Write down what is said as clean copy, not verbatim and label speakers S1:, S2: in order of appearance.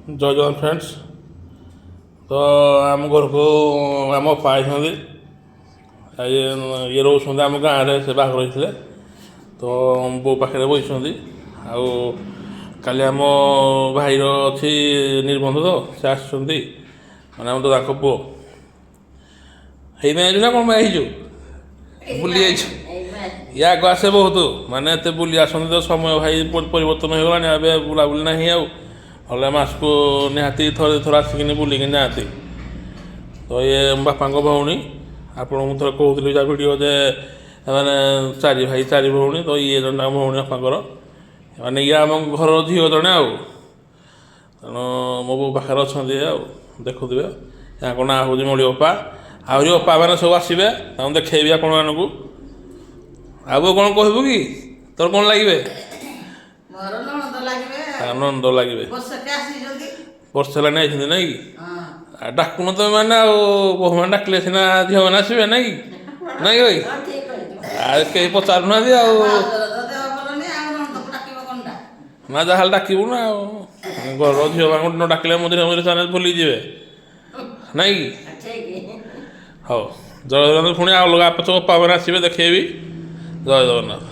S1: ଜୟ Jagannath friends. ତ ଆମ ଘରକୁ ଆମ ଅପା ଆଇଛନ୍ତି। ଇଏ ରହୁଛନ୍ତି ଆମ ଗାଁରେ, ସେ ବାହାଘର ହେଇଥିଲେ, ତ ବୋଉ ପାଖରେ ବସିଛନ୍ତି। ଆଉ କାଲି ଆମ ଭାଇର ଅଛି ନିର୍ବନ୍ଧ, ତ ସେ ଆସିଛନ୍ତି, ମାନେ ଆମ ଦାଦାଙ୍କ ପୁଅ। ହେଇପାଇଁ ଆଇଛୁ ନା କ'ଣ ପାଇଁ ହେଇଛୁ? ବୁଲି ଯାଇଛୁ। ଇଏ ଆଗ ଆସେ ବହୁତ, ମାନେ ଏତେ ବୁଲି ଆସନ୍ତି। ତ ସମୟ ଭାଇ ପରିବର୍ତ୍ତନ ହେଇଗଲାଣି, ଏବେ ବୁଲାବୁଲି ନାହିଁ। ଆଉ ନହେଲେ ମାସକୁ ନିହାତି ଥରେ ଥର ଆସିକିନି ବୁଲିକିନି ଯାଆନ୍ତି। ତ ଇଏ ମୋ ବାପାଙ୍କ ଭଉଣୀ। ଆପଣଙ୍କୁ ମୁଁ ଥରେ କହୁଥିଲି ଯାହା ଭିଡ଼ିଓ ଯେ ମାନେ ଚାରି ଭାଇ ଚାରି ଭଉଣୀ, ତ ଇଏ ଜଣେ ତାଙ୍କ ଭଉଣୀ ବାପାଙ୍କର, ମାନେ ଇଏ ଆମ ଘରର ଝିଅ ଜଣେ। ଆଉ ତେଣୁ ମୋ ବୋଉ ପାଖରେ ଅଛନ୍ତି, ଆଉ ଦେଖୁଥିବେ। ତାଙ୍କ ନାଁ ହେଉଛି ମଳି ଅପା। ଆହୁରି ଅପା ମାନେ ସବୁ ଆସିବେ, ତାଙ୍କୁ ଦେଖେଇବି ଆପଣମାନଙ୍କୁ। ଆଉ ବୋଉ, କ'ଣ କହିବୁ କି? ତୋର କ'ଣ ଲାଗିବେ?
S2: ମୋର ନଣନ୍ଦ ଲାଗିବେ।
S1: ତାଙ୍କ ନଣନ୍ଦ ଲାଗିବେ।
S2: ବର୍ଷକେ ଆସିଛନ୍ତି।
S1: ବର୍ଷ ହେଲାଣି ଆଇଛନ୍ତି, ନାଇଁ କି?
S2: ହଁ।
S1: ଆଉ ଡାକୁନ ତମେ ମାନେ, ଆଉ ବୋହୂମାନେ ଡାକିଲେ ସିନା ଝିଅମାନେ ଆସିବେ, ନାଇଁ କି? ନାଇଁ କି ଭାଇ? ଆଉ କେହି ପଚାରୁନାହାନ୍ତି ଆଉ।
S2: ଭାଉଜର ତ ଦେହ ଭଲ ନାହିଁ, ଆଉ ନଣନ୍ଦକୁ ଡାକିବ କଣଟା?
S1: ନା, ଯାହାହେଲେ ଡାକିବୁ ନା। ଆଉ ଘରର ଝିଅମାନଙ୍କୁ ନ ଡାକିଲେ ମଝିରେ ମଝିରେ ସେମାନେ ଭୁଲିଯିବେ, ନାଇଁ କି? ହଉ, ଜୟ ଜଗନ୍ନାଥ। ପୁଣି ଆଉ ଅଲଗା ପଛ ଅପା ମାନେ ଆସିବେ, ଦେଖେଇବି। ଜୟ ଜଗନ୍ନାଥ।